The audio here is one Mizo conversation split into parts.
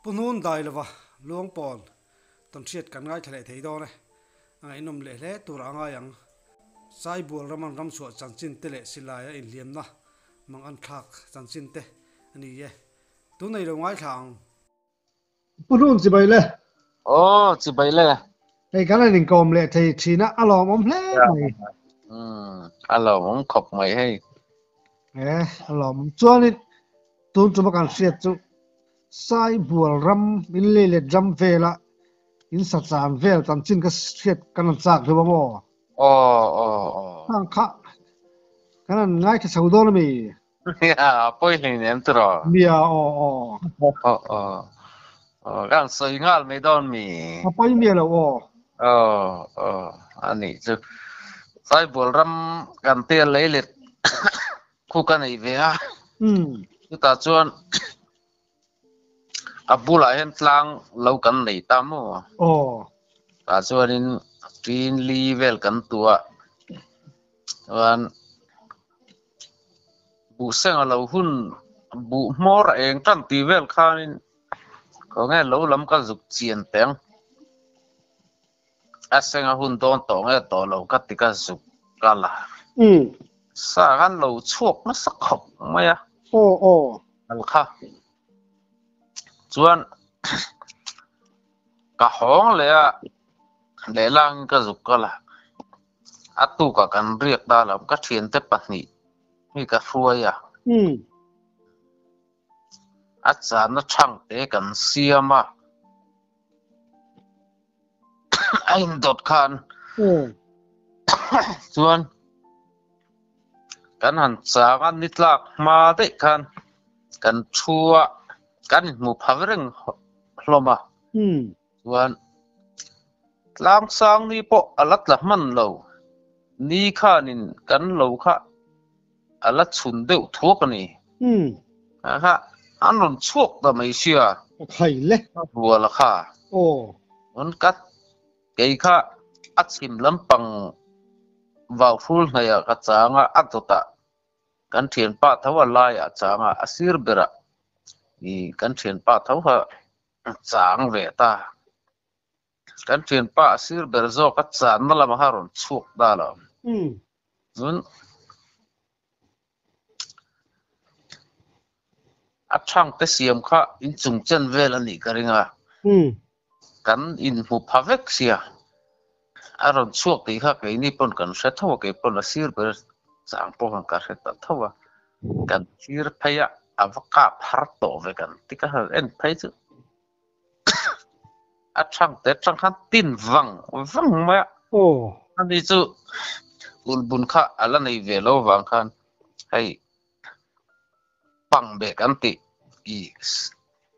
Pu Hnun dai lova luang pawn tawnhriat kan ngaithla leh thei dawn e. A ngaihnawm leh hle tur a ngai ang. Saibual ram an ramchhuah chanchin te leh silaia inhliamna mang an thlak chanchin te a ni e. Tun ei lo ngaithla ang. Pu Hnun chibai le. Aw chibai le. Hei kan han inkawm leh thei thin a, a lawmawm hle mai. Umm a lawmawm khawp mai hei. E a lawmawm. Chuanin tun tuma kan hriat chu Saibual ram in lei let ram vela in sa chan vel chanchin ka hriat kan han chak deuh a maw? Aw aw aw. Hang kha kan han ngaithla chho dawn a mi? Nia pawi hlei nem tiraw? Nia aw aw. Aw aw aw kan sawi nghal mai dawn mi? A pawi miah lo aw. Aw aw a nih chu. Saibual ram kan tia lei let Khu ka nei ve a. Chutah chuan a bulah hian tlang lo kan nei ta maw? Aw. Tah chuanin ṭin li vel kan tuah. Chuan buhseng a lo hun buh hmawr a eng tan tih vel khanin khawnge lo lam ka zuk chian teh ang. A seng a hun dawn tawh nge tawh lo ka ti ka zuk kal a. Sa khan lo chhuak nasa khawp mai a. Aw aw. Kal kha. Chuan ka hawng leh a lehlang in ka zuk kal a. A tukah kan riak ta lo ka thiante pahnih hi ka hruai a. A chahna thangte kan siam a. A indawt khan chuan kan han chang a ni tlak hma daih khan kan thu a kan inhmu pha reng hlawm a chuan tlang sang ni pawh a la tla hman lo ni khanin kan lo kha a la chhun deuh thuak a ni. Kha an rawn chhuak ta mai sia. A khai le. A rual a kha. Aw. Rawn kat kei kha a chhim lampang vau hrul hnaih ah ka chang a, a dawt ah kan thianpa tho a lai ah chang a, a sir ber ah i kan thianpa tho kha chang ve ta. Kan thianpa a sir ber zawk a channa lamah kha a rawn chhuak ta lo. Chuan a thangte siam kha inchung chen vel a nih ka ring a. Kan inhmu pha vek sia. A rawn chhuak tih kha keini pawn kan hre tho a, kei pawn a sir ber chang pawh khan ka hre ta tho a. Kan thlir phei a, a va kap har tawh ve kan ti ka han en phei chu. A thang te atang khan tin vang vang mai a. Aw. Ani chu ulbun kha a la nei ve lo vang khan hei pang beh kan tih i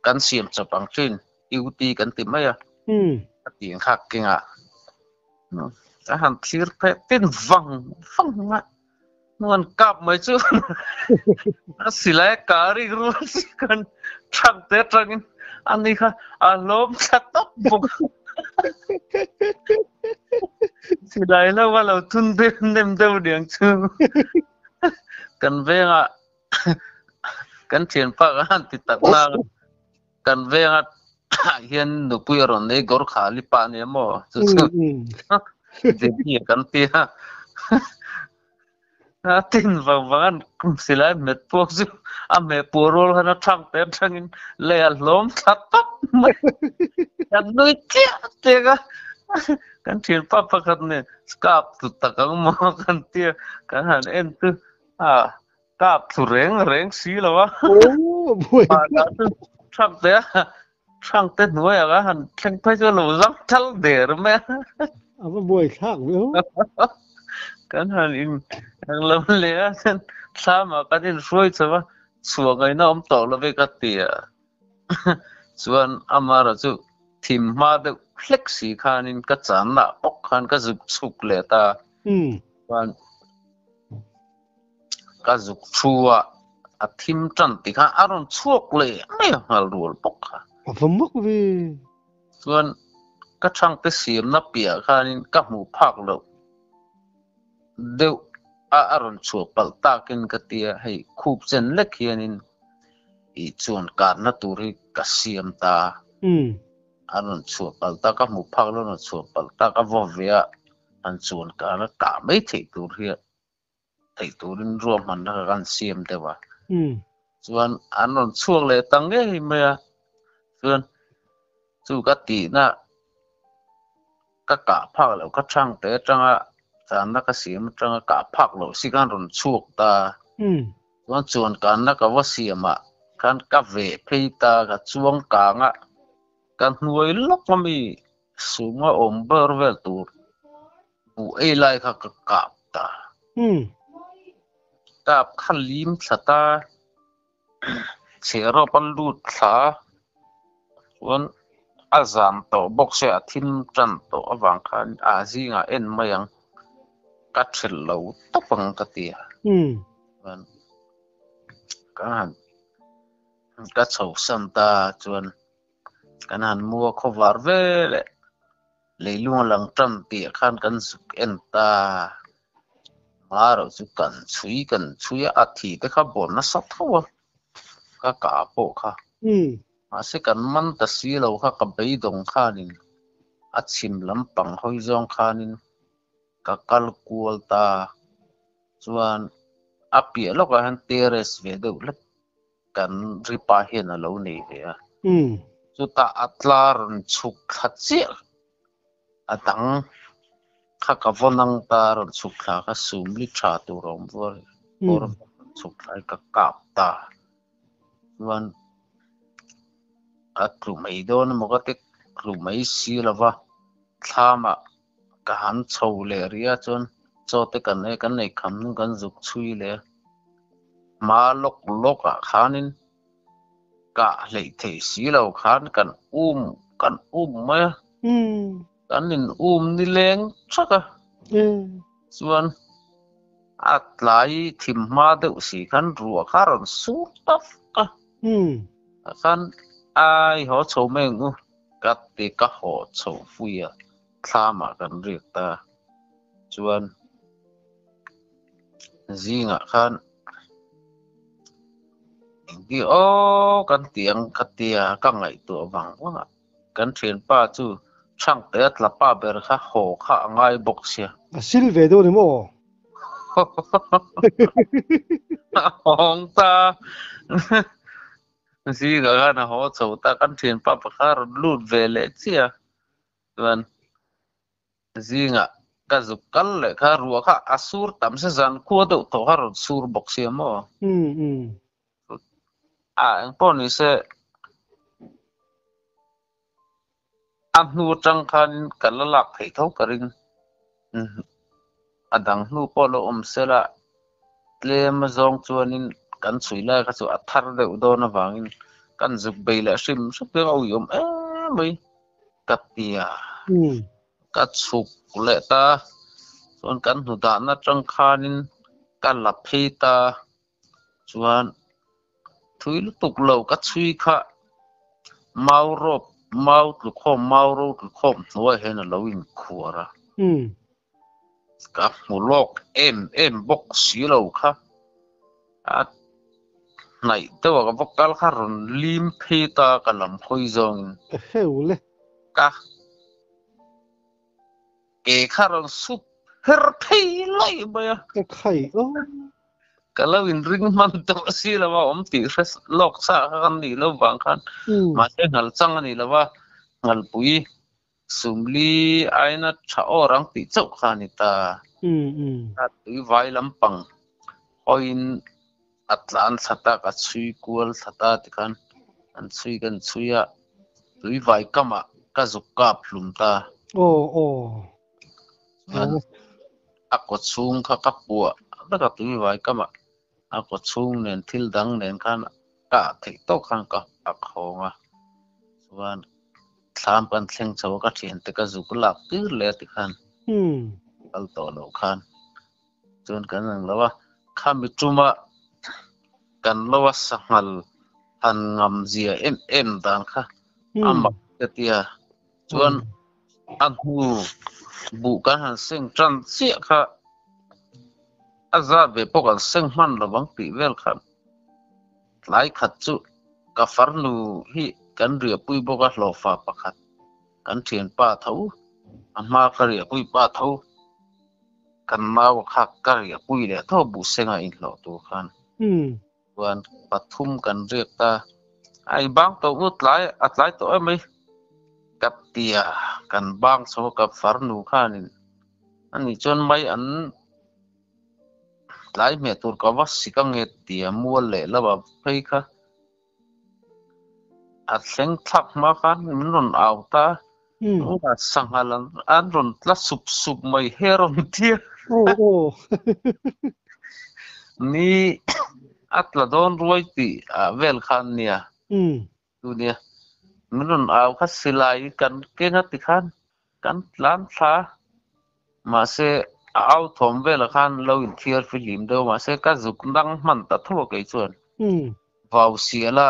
kan siam chawp ang thin UT kan ti mai a. A tih kha keng a. A han thlir phei tin vang vang mai a. Hnuan kap mai chu a silai a kah rik rual si khan thang te atangin ani kha a hlawm thla tawp bawk. Silai lo a lo thun deuh nem deuh niang chu kan vengah kan thianpa kha han ti tak nang a kan venga hian nupui a rawn nei Gorkhali pa ania maw chu chu Jenny kan ti a a tin vang vang an silai hmet puak chu a hmeh puah rual khan a thang te atangin lei a hlawm thla tawp mai kan nui chiah chiah a kan thianpa pakhat nen kap tlu tak ang maw kan tia kan han en chu a Kap thlu reng reng si lo a. Aw buai. Thang te thang te hnuai anga han thleng phei chu lo zang thal der mai a. A va buai thlak ve aw. Kan han in ang lo le a chuan thlam ah kan in hruai chho a chhuah ngaihna awm tawh lo ve ka ti a. Chuan amara chu thim hma deuh hlek si khanin ka channa ah bawk khan ka zuk chhuk leh ta. Chuan Ka zuk thu a, a thim tan ti kha a rawn chhuak leh mai a nghal rual bawk kha. A va mak ve. Chuan ka thangte siamna piah khanin ka hmuh phak loh deuh a a rawn chhuah palh takin ka tia, hei khup chen lek hianin. I chuan karna tur hi ka siam ta a. A rawn chhuah palh ta, ka hmu phak lo, a rawn chhuah palh ta, ka vaw ve a, han chuan karna kah mai theih tur hi theih turin ruahmanna kha kan siam deuh a. Chuan an rawn chhuak leh ta ngei mai a, chuan chu ka tihna ka kah phak loh ka thang te atanga channa ka siam atanga kah phak loh si khan rawn chhuak ta. Chuan chuan kanna ka va siam ah khan ka veh phei ta, ka chuang kang a, ka hnuai lawk a mi suma awm ber vel tur buh ei lai kha ka kap ta. Kap kha lim thla ta, chhehrawp a lut thla a, chuan a zam tawh bawk se a thim tan tawh avang khan a zingah en mai ang ka thelh lo tawp ang ka ti a. Chuan ka han ka chho san ta chuan kan han mua khawvar ve leh leilung a lang tan tih ah khan kan zuk en ta marawh chu kan chhui kan chhui a a thi te kha bawn nasa tho a ka kah pawh kha mahse kan man ta si lo kha ka beidawng khanin a chhim lampang hawi zawng khanin ka kal kual ta chuan a piah lawkah hian terrace ve deuh hlek kan ripa hian a lo nei ve a. Chutah a tla rawn chhuk thla chiah a dang kha ka vaw nang ta rawn chhuk thla kha sumli tha tur a awm vual bawr rawn chhuk thla hi ka kap ta. Chuan a tlu mai dawn emaw ka ti tlu mai si lova thlamah Ka han chho leh rih a chuan chaw te kan ei kan nei kham hnung kan zuk chhui leh a, hma lawk lawk ah khanin kah hleih theih si lo khan kan um kan um mai a, kan in um ni leng thak a, chuan a tlai thim hma deuh si khan ruah kha a rawn sur ta vak a, khan ai haw chho mai ang u ka ti ka haw chho pui a. Thlamah kan riak ta chuan zingah khan engti aw kan ti ang ka tia ka ngaihtuah vang vang a kan thianpa chu Thangte a tla pa ber kha haw kha a ngai bawk sia. A sil ve dawn em aw? A hawng ta. Zingah khan a haw chho ta kan thianpa pakhat a rawn lut ve leh chiah a. Chuan zingah ka zuk kal leh kha ruah kha a sur tam se zan khua deuh tawh kha rawn sur bawk sia maw? A engpawh ni se a hnu atang khanin ka la lak theih tho ka ring. A dang hnu pawh lo awm se la tlem azawng chuanin kan chhui lai kha chu a thar deuh dawn avangin kan zuk bei leh hrim hrim a uiawm em mai. Ka ti a, ka chhuk leh ta, chuan kan hnu dahna atang khanin ka la phei ta, chuan thui lutuk lo ka chhui kha mau rawp mau tlukhawm mau ro tlukhawm hnuaiah hian a lo inkhuar a, ka hmu lawk em em bawk si lo kha. A hnaih deuh a ka va kal kha rawn lim phei ta ka lam hawi zawngin. Ka hreu le. Ka ke kha rawn sup her phei laih mai a. Ka khai aw. Ka lo inring hman tawh si lo a awm tih hre lawk sa kha kan nih loh vang khan mahse nghal chang a ni lo a, nghalpui Sumli aina tha awr ang tih chauh kha a ni ta. A tui vai lampang hawiin a tlan thla ta, ka chhui kual thla ta tikhan kan chhui kan chhui a, tui vai kamah ka zuk kap hlum ta. Aw aw. Chuan a kaw chhung kha ka puah vek a tui vai kamah a kaw chhung nen thil dang nen khan ka ah theih tawk khan ka ak hawng a, chuan thlam kan thleng chho a ka thiante ka zuk lak tir leh a tikhan kal tawh loh khan chuan kan ang lo a, khami tuma kan lo a sanghal han ngam zia em em dan kha a mak ka tia chuan a hnu buh kan han seng tan chiah kha a zat ve pawh kan seng hman lovang tih vel khan tlai khat chu. Ka farnu hi kan riahpui bawk a hlawhfa pakhat kan thianpa tho a hma ka riahpui pa tho kan nau kha ka riahpui leh tho buhsenga inhlawh tur khan chuan pathum kan riak ta a i bang tawh ngut tlai a tlai tawh em mai ka tia kan bang chho a ka farnu khanin ani chuan mai an Tlai hmeh tur ka va sik a nge tia mual leh lama phei kha a thleng thlak hma khan min rawn au ta a, sanghal an rawn tla sup sup mai he rawn tia. Ni a tla dawn ruai tih ah vel khan nia tu nia min rawn au kha silai kan keng a tikhan Kan tlan thla mahse a au thawm velah khan lo inthiar fihlim deuh mahse ka zuk dang hman ta tho a kei chuan vau sial a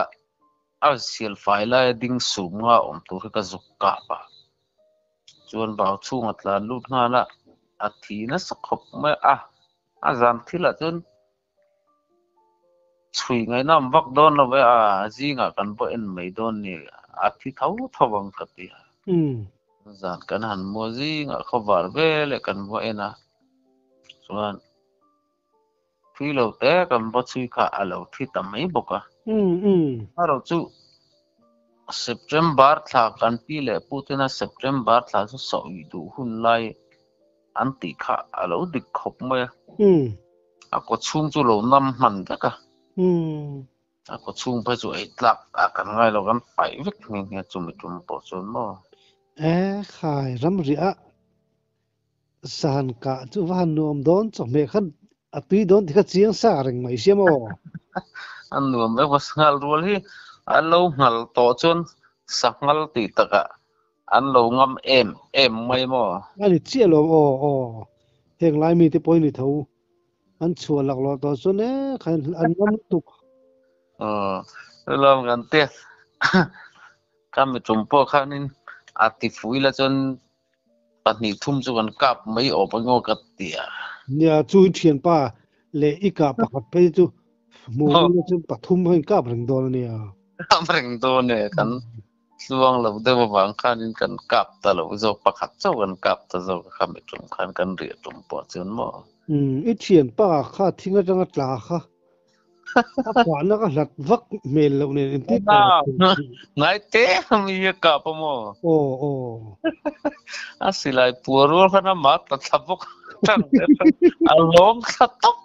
a sial fai laia ding sum nga awm tur hi ka zuk kap a chuan vau chhunga tlan lut nghal a a thi nasa khawp mai a a zan thilah chuan chhui ngaihna awm vak dawn lo e a zingah kan pawh en mai dawn ni a thi tho tho ang ka ti a zan kan han mua zingah khawvar vel e kan va en a chuan thui lo te kan va chhui kha a lo thi ta mai bawk a erawh chu September thla kan pi leh pu tena September thla chu sawi duh hun lai an tih kha a lo dik khawp mai a. A kaw chhung chu lo nam hman vek a. A kaw chhung phei chu ei tlak a kan ngai lo kan paih vek nghe nghe chumi tum pawh chuan maw. E khai ramriah san kah chu va han nuam dawn chawhmeh kha a tui dawn ti kha chiang sa reng mai sia maw. A nuam vek va sanghal rual hi a lo nghal tawh chuan sanghal tih takah An lo ngam em em mai maw? A ni chiah lo aw aw. Heng lai mite pawh hi ni tho. An chhuah laklawh tawh chuan e khan an ngam lutuk. Aw lawm kan te ka mi tum pawh khanin a ti fui la chuan pahnih thum chu kan kap mai awp ang aw ka ti a. Nia chu i thianpa leh i kah pakhat phei chu hmuh ila chuan pathum ho in kap reng dawn a nia. Kap reng dawn e kan Tluang lo deuh avang khanin kan kap ta lo zawk, pakhat chauh kan kap ta zawk a, khami tum khan kan riah tum pawh chuan maw? Umm, i thianpa kha thing atanga tla kha a pahna ka hlat vak hmel loh nen engtin ka hlat thei tih. Ngai te mi a kap a maw? Aw aw. A silai puar rual khan amah tla thla bawk tang te khan a lawm thla tawp.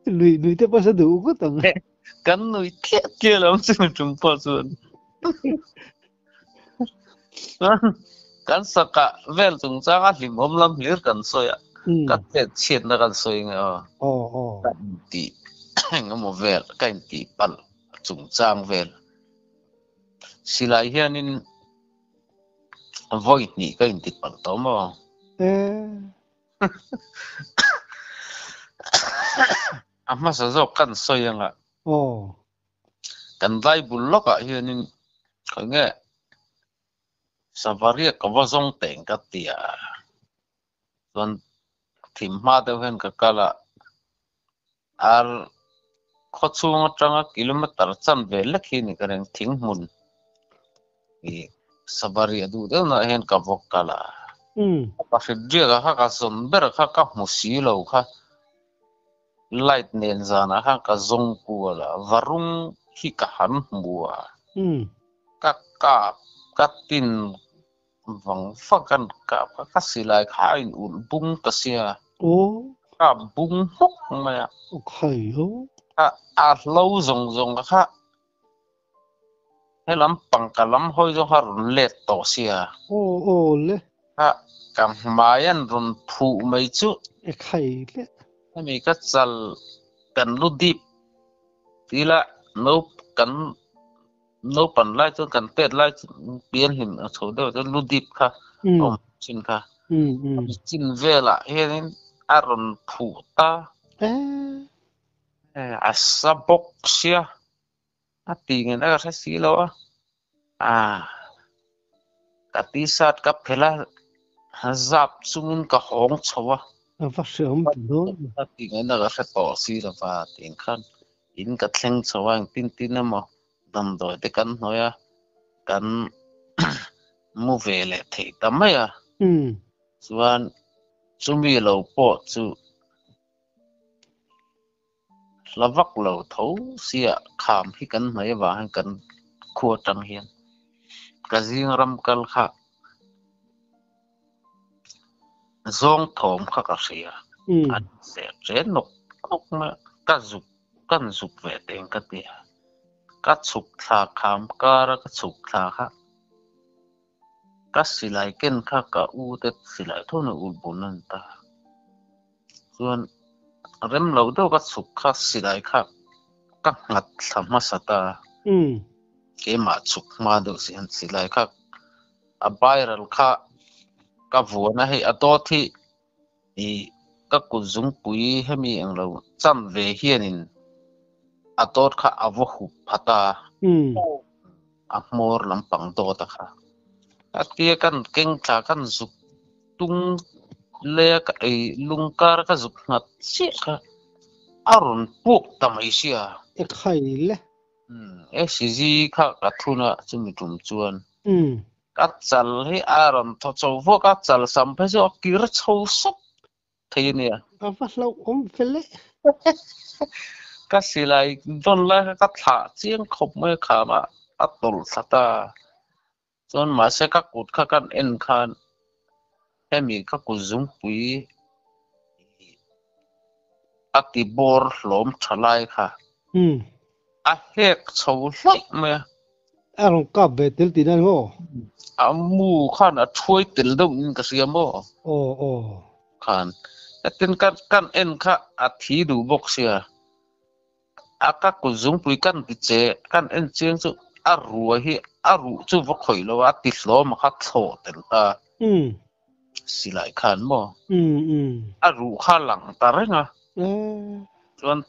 Nui nui te pawh sa duh ngawt ang. Kan nui tliah tliah lo ang chumi tum pawh chuan. Kan sakah vel chungchanga hlimawm lam hlir kan sawi a, ka chet chhiatna kan sawi nge aw. Ka intih engemaw vel, ka intih palh chungchang vel. Silai hianin vawi hnih ka intih palh tawh maw? A hmasa zawk kan sawi anga. Aw. Kan Bible lawkah hianin khawi nge Savaria ka va zawng teng ka ti a. Chuan thim hma deuh hian ka kal a, ar khaw chhung atanga kilometer chanve lek hi ni ka reng thing hmun i Savaria duh deuh naah hian ka va kal a. Ka hrit riak a kha ka zawn ber kha ka hmu si lo kha. Light nen zanah khan ka zawng kual a, varung hi ka han hmu a, ka kap, ka tin vang vang kan kap kha, ka silai kha a in ulh bung ta sia, kap bung hmawk mai a, a hlo zawng zawng kha helam pangka lam hawi zawng kha rawn let tawh sia. Kha ka hmai an rawn phuh mai chu. Hemi ka chal kan lu dip tila no kan naupan lai chuan kan tet lai chuan pian hlim a chho deuh chuan lu dip kha awm thin kha. Chin velah hianin a rawn phuh ta. A sa bawk sia. A ti ngen a ka hre si lo a, ah ka t-shirt ka phelh a, zap chungin ka hawng chho a. A va hreawm ta dawn. A ti ngen a ka hre tawh si lo va tiin khan. In ka thleng chho a engtin tin emaw damdawi te kan hnawih a kan mu ve leh theih ta mai a. Chuan chumi lo pawh chu hla vak lo tho sia kham hi kan hnaih avang hian kan khua atang hian ka zing ram kal kha zawng thawm kha ka hria an seh chen nawk nawk mai a ka zuk kan zuk ve teng ka ti a ka chhuk thla kham kar a ka chhuk thla kha ka silai ken kha ka u te silai tho na ul bun a ni ta chuan rem lo deuh ka chhuk kha silai kha ka nghat thla hmasa ta keimah chhuk hma deuh si hian silai kha a viral kha ka vuan a hei a dawt hi ih ka kut zungpui hemi eng lo chan ve hianin a dawt kha a va hup phat a a hmawr lampang dawt a kha a tia kan keng thla kan zuk tung leh a ka ei lung kar ka zuk nghat chiah kha a rawn puak ta mai sia. Ekhai le. SCG kha ka thun a chumi tum chuan ka chal hi a rawn thaw chho vawk a, chal sam phei chu a kir chho sawp thei a nia. A va hlauhawm fel e. Ka silai dawn lai kha ka thlah chiang khawp mai a kham a, a tawlh thla ta. Chuan mahse ka kut kha kan en khan hemi ka kut zungpui a ti bawr hlawm tha lai kha a hek chho hlawih mai a. A rawn kap ve tel tihna ni maw? A mu khan a thuai tel deuh in ka hria maw? Aw aw. Khan tin kan en kha a thi duh bawk sia. A ka kut zungpui kan ti che kan en chiang chu a rua hi a ruh chu va khawih lo a, a ti hlawm a kha thlawh tel ta. Silai khan maw? A ruh kha lang ta reng a. Chuan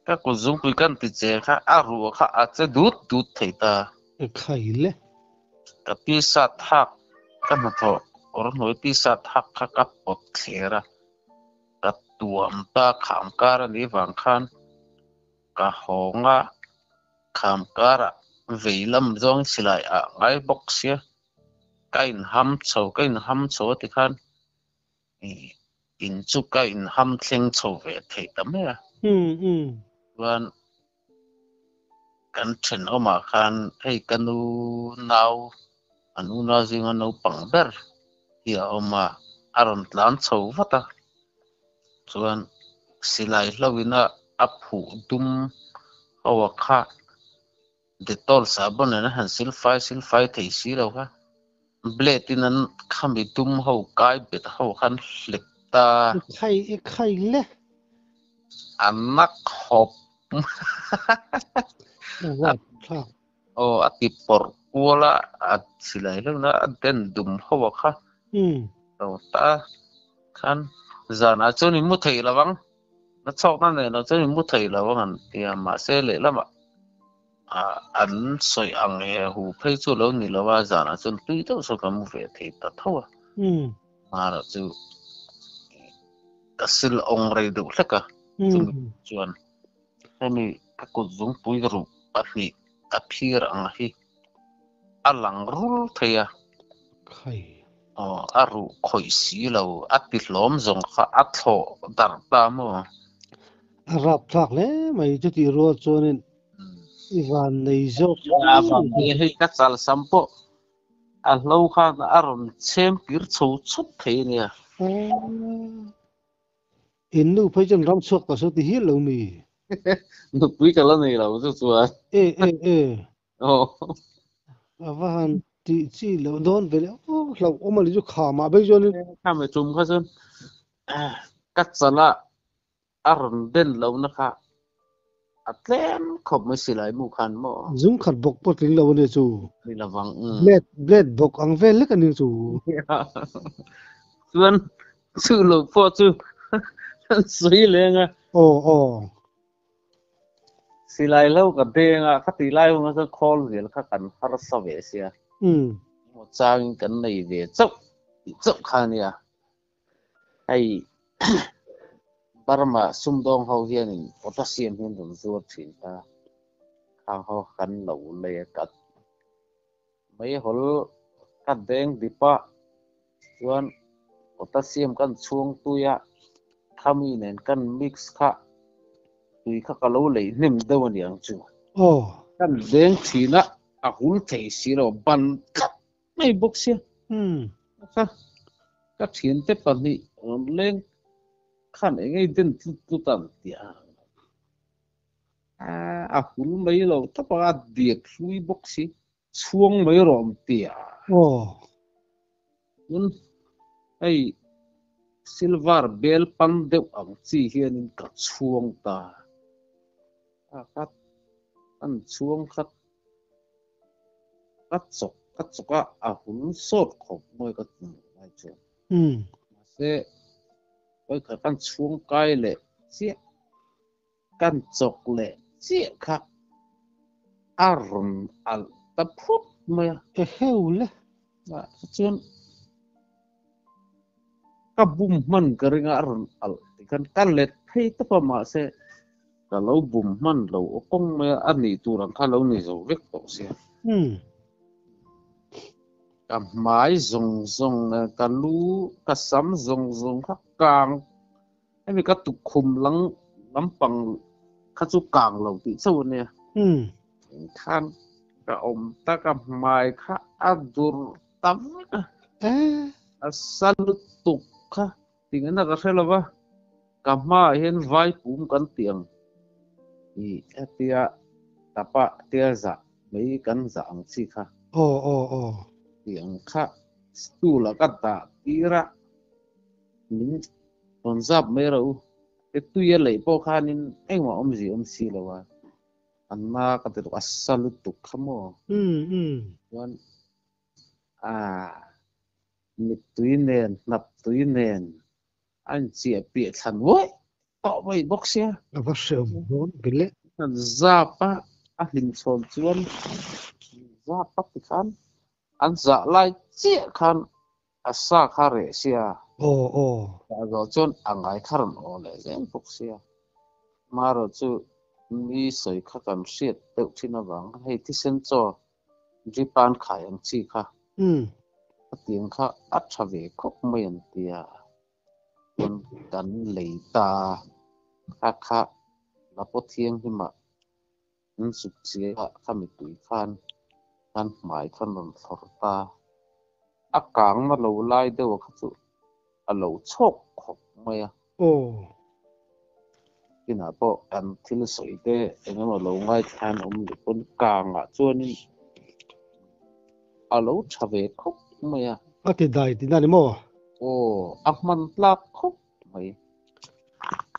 ka kut zungpui kan ti che kha a ruh kha a che dut dut thei ta. Khai le. Ka t-shirt hak ka hnathawh kawr hnuai t-shirt hak kha ka pawt thler a. Ka tuam ta kham kar a nih vang khan ka hawng a, kham karah vei lam zawng silai ah ngai bawk sia, ka inham chho ka inham chho a ti khan in chu ka inham thleng chho ve thei ta mai a. Chuan kan thenawmah khan hei ka nu nau an unau zinga naupang ber hi a awm a, a rawn tlan chho vat a, chuan silai hlauhin a a phuh dum ho a kha Dettol sahbawn nen a han silfai silfai thei si lo kha blade in an khami dum ho kai bet ho khan hlep ta. I khai i khai le. A nak hawp. Aw a ti pawrh kual a, a silai hleuh na a den dum ho a kha. Lo ta khan zanah chuan i mu thei lo ang. Na chhawkna nen lo chuan i mu thei lo ang an ti a, mahse lehlamah an sawi ang he hu phei chu lo ni lo a, zanah chuan tui deuh sawn ka mu ve thei ta tho a. Hmarah chu ka sil awng rei deuh hlek a, chumi chuan hemi ka kut zungpui ruh pahnih a phir ang hi a lang rul thei a. Aw, a ruh khawih si lo, a ti hlawm zawng kha a thlawh darh ta maw? A rap thlak hle mai chutih rual chuanin i van nei zawk. A van nei hei ka chal sam pawh a hlo khan a rawn chhem kir chho chhup thei a nia. In nu phei chuan ram chhuak ta saw ti hial lo mi? Nupui ka la nei lo chu chuan. E e e. A va han tih chi loh dawn ve le aw hlauh awm a ni chu kham ah phei chuan in. Kham e tum kha chuan ka chal a a rawn den lo na kha a tlem khawp mai silai mu khan maw. Zung khat bawk pawh tling lo a nia chu. Ni lovang. Blade blade bawk ang vel lek a ni chu. Chuan chu lo pawh chu an sawi leng a. Aw aw. Silai lo ka deng a, kha tih lai hunah chuan khawl zel kha kan harsa ve sia. Emaw changin kan nei ve chauh tih chauh kha a nia. Hei Burma sumdawng ho hianin potassium hi an rawn zuar thin ta. Khang ho kan lo lei a ka meihawl ka deng dip a, chuan potassium kan chhuang tui a, khami nen kan mix kha tui kha ka lo lei hnem deuh a niang chu. Aw. Kan deng thin a, a hul thei si lo, ban tlat mai bawk sia. Umm. Kha ka thiante pahnih rawn leng khan eng ei den tlut tlut a an ti a. A hul mai lo tawp a, a diak hlui bawk si, chhuang mai rawh an ti a. Aw. Tin, hei silver bel pan deuh ang chi hianin ka chhuang ta. A kha an chhuang kha ka chawk ka chawk a, a hul sawt khawp mawi ka ti lai chuan. Mahse, vawikhat kan chhuang kai leh chiah, kan chawk leh chiah kha a rawn alh ta phut mai a. Eheu le. Chuan ka bum hman ka ring a, a rawn alh ti khan ka let phei tawp a, mahse ka lo bum hman lo aw kawng mai a, a nih tur ang kha lo ni zo vek tawh sia. Ka hmai zawng zawng leh ka lu, ka sam zawng zawng kha kang, hemi ka tukkhum lang lampang kha chu kang lo tih chauh a nia. Khan ka awm ta ka hmai kha a dur ta vek a, a sa lutuk kha tingena ka hre lo va, ka hmaah hian vai pum kan tih ang i hetia tapa tia zah mai kan zah ang chi kha. Aw aw aw. Tih ang kha stool ah ka dah tir a, min rawn zap mai rawh u, he tui a leih pawh khanin engmah awmzia awm si lo a. An na ka ti ruk a sa lutuk kha maw. Chuan ah mittui nen hnap tui nen a inchiah piah thlan uaih tawh mai bawk sia. A va hrehawm dawn ve le. An zap a, a hlim chhawn chuan zap a ti khan an zah lai chiah khan a sa kha reh sia. Aw aw. Zah zawh chuan a ngai kha rawn aw leh zel bawk sia. Marawh chu mi sawi kha kan hriat deuh thin avang hei thisen chaw drip an khai ang chi kha. A tiang kha a tha ve khawp mai an tia. Chuan kan lei ta kha kha la pawh thianghlimah An zuk chiah a, ka mipui khan kan hmai khan rawn thlawr ta. A kangna lo lai deuh a kha chu a lo chhawk khawp mai a. Aw. Kinah pawh kan thil sawi te eng emaw lo ngaithla an awm leh pawn kangah chuanin a lo tha ve khawp mai a. A ti dai tihna a ni maw? Aw, a hman tlak khawp mai.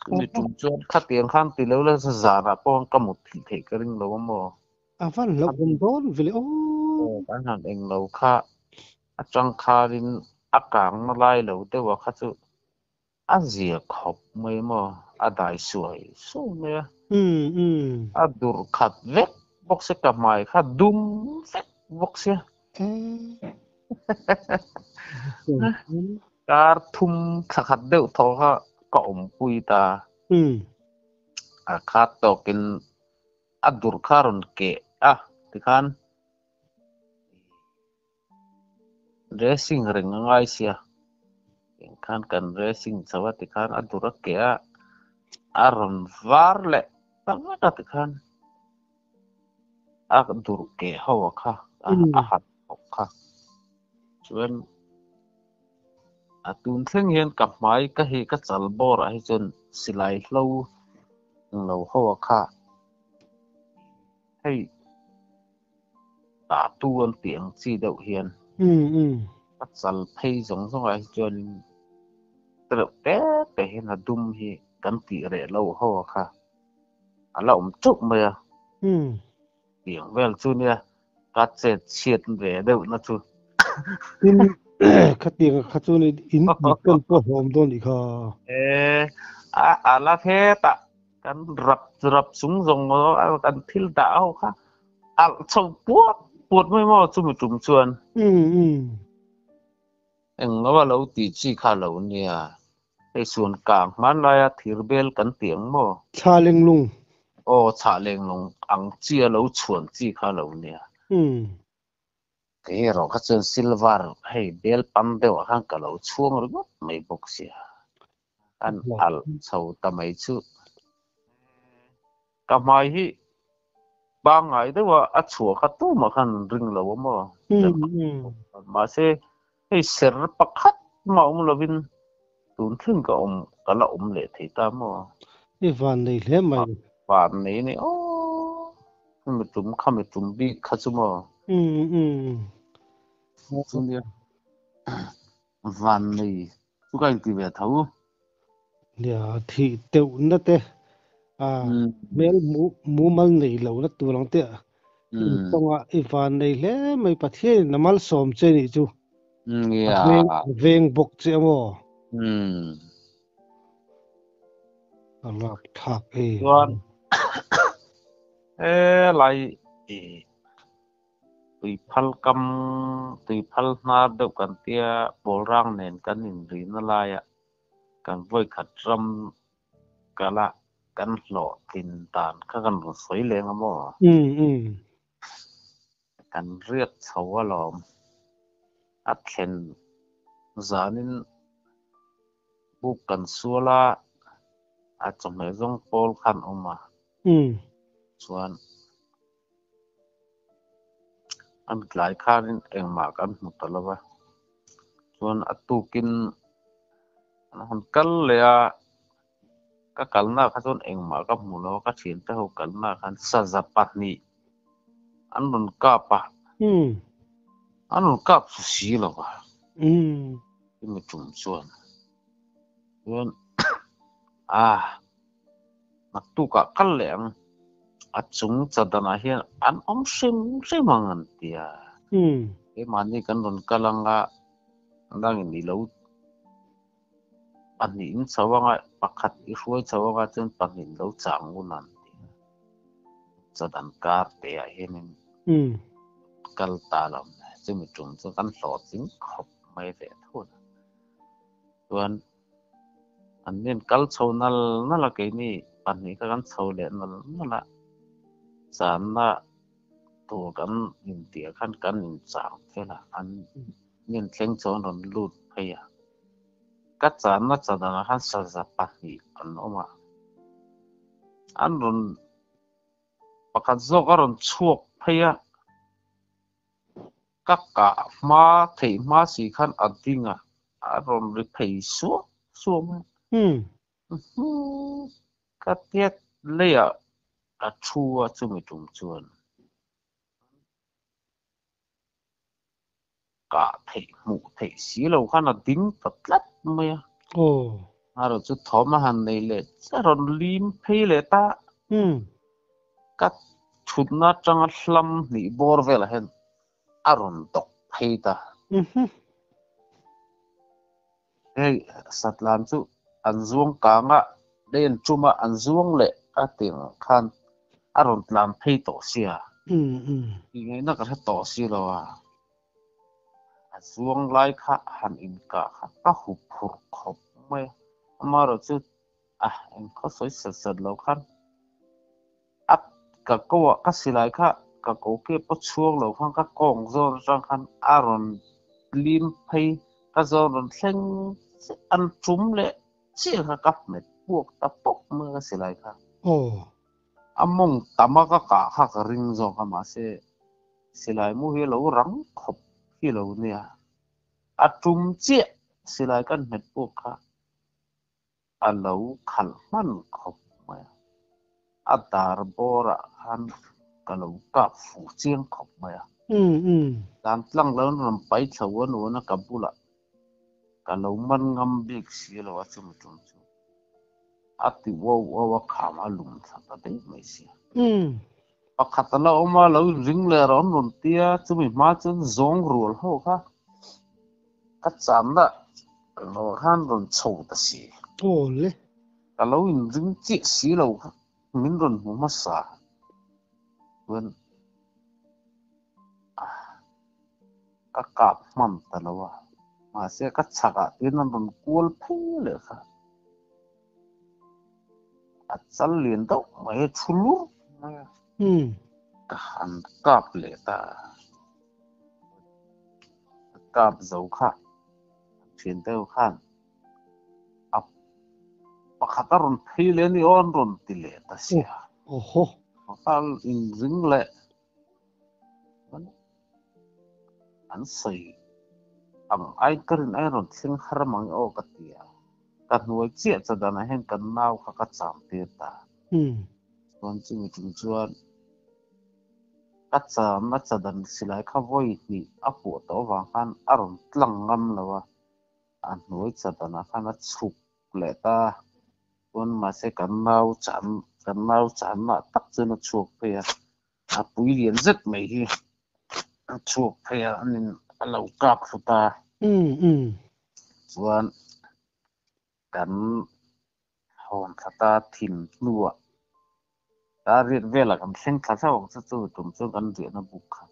Chumi tum chuan khatiang khan ti lo la zanah pawh ka mut thih theih ka ring lo a maw? A van hlauh awm dawn ve le aw. Aw kan han eng lo kha atang khanin a kang na lai lo deuh a kha chu a zia khawp mai maw a dai suai suai mai a. A dur khat vek bawk sia ka hmai kha dum vek bawk sia. Kar thum thla khat deuh thaw kha ka awmpui ta. A khat tawkin a dur kha a rawn keh a tikhan dressing reng a ngai sia. Engkhan kan dressing chho a tikhan a dur a keh a, a rawn var leh ta vek a tikhan. A dur keh ho a kha a hat bawk kha. Chuan a tun thleng hian ka hmai ka hi ka chal bawr ah hi chuan silai hlo lo ho a kha hei tah tu an tih ang chi deuh hian ka chal phei zawng zawng ah hi chuanin tereuh te te hian a dum hi kan tih reh lo ho a kha a la awm teuh mai a. Tiang vel chu nia ka chet chhiat ve deuh na chu. Tin khatiang kha chu ni in tih tawn pawh hlawm dawn nih kha. E a a la heta kan rap rap chung zawng kan thil dah ho kha alh chho puat puat mai maw chumi tum chuan. Eng lo a lo tih chi kha lo nia. Hei suan kang hmanlaia thir bel kan tih ang maw? Thla lenglung. Aw, chhah lenglung ang chi a lo chhuan chi kha a lo nia. Kei erawh kha chuan silver hei bel pam deuhah khan ka lo chhuang ringawt mai bawk sia. An alh chho ta mai chu. Ka hmai hi pangngai deuha a chhuah kha tumah khan an ring lo a maw? Mahse hei ser pakhat mah awm lovin tun thleng ka awm ka la awm leh thei ta maw? I van nei hle mai. Van nei a ni aw khami tum khami tum bik kha chu maw? Chunia van nei chu ka inti ve tho. Nia thih teuh na te a hmel mumal nei lo na tur ang te in kawnga i van nei hle mai Pathian in a malsawm che nih chu a veng bawk che a maw? A rap thlak e. Chuan helai Tuiphal kam, tuiphal hnar deuh kan tia Pawlrang nen kan inrihna laiah kan vawikhat ram kala kan hlawhtlin dan kha kan rawn sawi leng a maw? Kan riak chho alawm. A thlen zanin buk kan sual a, a chawhmeh zawng pawl khan awm a. Chuan A mitlai khanin engmah kan hmu ta lo va, chuan a tukin an han kal leh a, ka kalnaah kha chuan engmah ka hmu lo a, ka thiante ho kalnaah khan saza pahnih an rawn kap a, an rawn kap su si lo va, chumi tum chuan chuan a. Naktukah kal leh ang. A chung chadanah hian an awm hrim hrim ang an ti a. Keimahni kan rawn kal ang a, dangin i lo pahnih in chho ang a, pakhat i hruai chho ang a chuan pahnih in lo chang ngun an ti a. Chadan kar te ah hianin kal ta lo chumi tum chu kan hlawhtling khawp mai ve thut a. Chuan An nen kal chho nal nal a, keini pahnih kha kan chho leh nal nal a, channa tur kan intiah khan kan inchang fel a, an nen thleng chu an rawn lut phei a, ka channa chadanah khan saza pahnih an awm a, an rawn pakhat zawk a rawn chhuak phei a. Ka kah hma theih hma si khan a ding a, a rawn ri phei suak suak mai a. Ka tiat leiah ka thu a chumi tum chuan kah theih hmuh theih si lo khan a ding ta tlat mai a. A rawn chu thawm a han nei leh chiah a rawn lim phei leh ta. Ka thutna atanga hlam hnih bawr velah hian a rawn dawk phei ta. Hei Satlan chu an zuang kang a, lei an tum a, an zuang leh a tih ang khan a rawn tlan phei tawh sia. Tih ngaihna ka hre tawh si lo a. A zuang lai kha han inkah kha ka hup phurh khawp mai a. Amaherawhchu A engkhaw sawi sat sat lo khan a ka ko ah ka silai kha ka ko ke pawh chhuak lo khan ka kawng zawn atang khan a rawn lim phei ka zawn rawn thleng chiah an tum leh chiah kha ka hmet puak ta pawp mai a ka silai kha. A mawng tam a ka kah kha ka ring zawk a mahse silai mu hi a lo rang khawp hi lo nia a tum chiah silai kan hmet puak kha. A lo khalh hman khawp mai a, a dar bawrah khan ka lo kap fuh chiang khawp mai a. Dan tlang lo in rawn pai chho a nuan a ka bulah ka lo man ngam bik si lo a chumi tum chu a ti uau uau a kham a lum thla ta daih mai sia. Pakhat a la awm a, lo inring leh rawh an rawn ti a, chumi hma chuan zawng rual ho kha ka channa lo khan rawn chho ta si. Awle. Ka lo inring chiah si lo kha min rawn hmu hmasa chuan ka kap hman ta lo a, mahse ka chhakah te hian an rawn kual phei leh kha. A chal lian deuh mai a thu lur mai a. Ka han kap leh ta a. Ka kap zo kha thian deuh khan a pakhat a rawn phei leh a ni aw an rawn ti leh ta sia. Awhaw. Ka inring leh An sawi ang ai ka rin ai rawn thleng har mang e aw ka ti a, ka hnuai chiah cha danah hian kan nau kha ka cham tir ta. Chuan chumi tum chuan ka chamna cha dan silai kha vawi hnih a puah tawh avang khan a rawn tlang ngam lo a, a hnuai cha danah khan a chhuk leh ta. Chuan mahse kan nau chan kan nau channa tak chuan a chhuak phei a. A pui lian zet mai hi a chhuak phei a, anin a lo kap thlu ta. Chuan kan hawn thla ta thin hnuah ta riat velah kan thleng thla hlauh ang che chu tum chuan kan riahna buk kha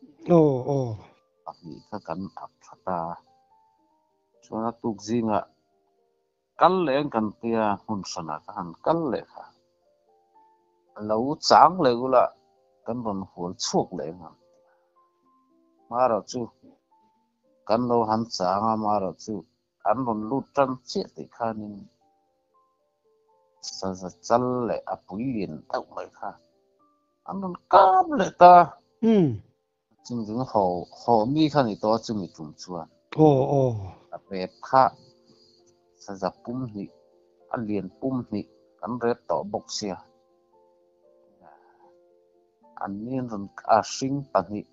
pahnih kha kan ak thla ta. Chuan a tuk zingah Kal leh an kan tia hmun hranah ka han kal leh kha. Lo chang leh ula kan rawn hual chhuak leh ang an ti a. Marawh chu kan lo han chang a, marawh chu an rawn lut tan chiah tih khanin saza chal leh a pui lian deuh mai kha an rawn kap leh ta. Chumi tum haw haw mi kha ni tawh a chumi tum chuan. Aw aw. A rep kha saza pum hnih a lian pum hnih kan rep tawh bawk sia. An ni an rawn a hring pahnih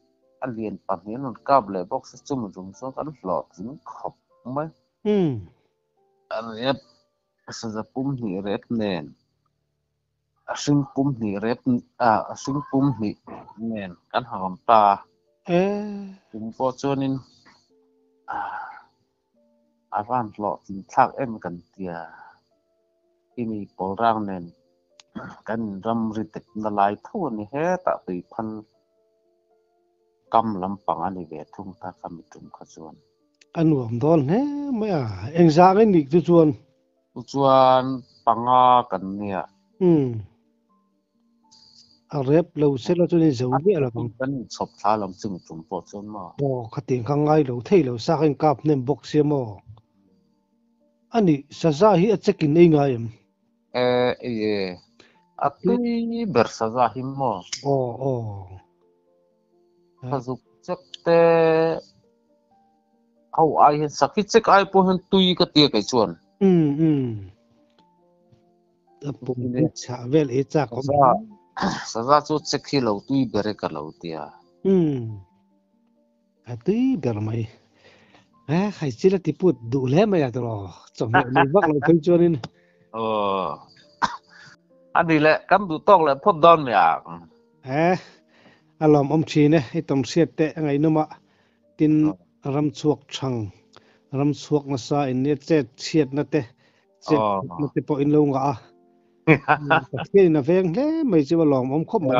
a lian pahnih an rawn kap leh bawk sia chumi tum chuan kan hlawhtling khawp mai. A rep saza pum hnih rep nen. A hring pum hnih rep a hring pum hnih nen kan ha awm ta a. Kum pawh chuanin a van hlawhtling thlak em kan tia. Kimi pawl rang nen kan inram ri depna lai tho a ni hetah tuiphal kam lampang a ni ve thung ta ka mitum kha chuan. A nuam dawn hle mai a, engzah nge nih chu chuan? Chu chuan panga kan nia. Umm. A rep lo se la chuan i zo miah lo ang. Kan inchhawp thla lam chu mitum pawh chuan maw? Aw, khatiang kha ngai lo thei lo sa kha inkap hnem bawk sia maw? A nih, saza hi a check in ei ngai em? E, ei e. A tui ber saza hi maw? Aw, aw. Ka zuk chek te ho ai hian sakhi chek ai pawh hian tui ka tia kei chuan. Um um. A pum hi chhah vel ei chak awm. Saza saza chu chek hi lo tui ber e ka lo tia. Um. A tui ber mai. Eh khai chil a ti put duh hle mai a tiraw chawhmeh nei vak lo phei chuanin. Aw. A ni le kan duh tawk leh phawt dawn mai ang. Eh A lawmawm thin e, i tawng hriat teh a ngaihnawm a, tin ram chhuak thang, ram chhuak nasa in nia chet chhiatna te, chet thatna te pawh in lo ngah a, Pathian in a veng hle mai chu a lawmawm khawp mai.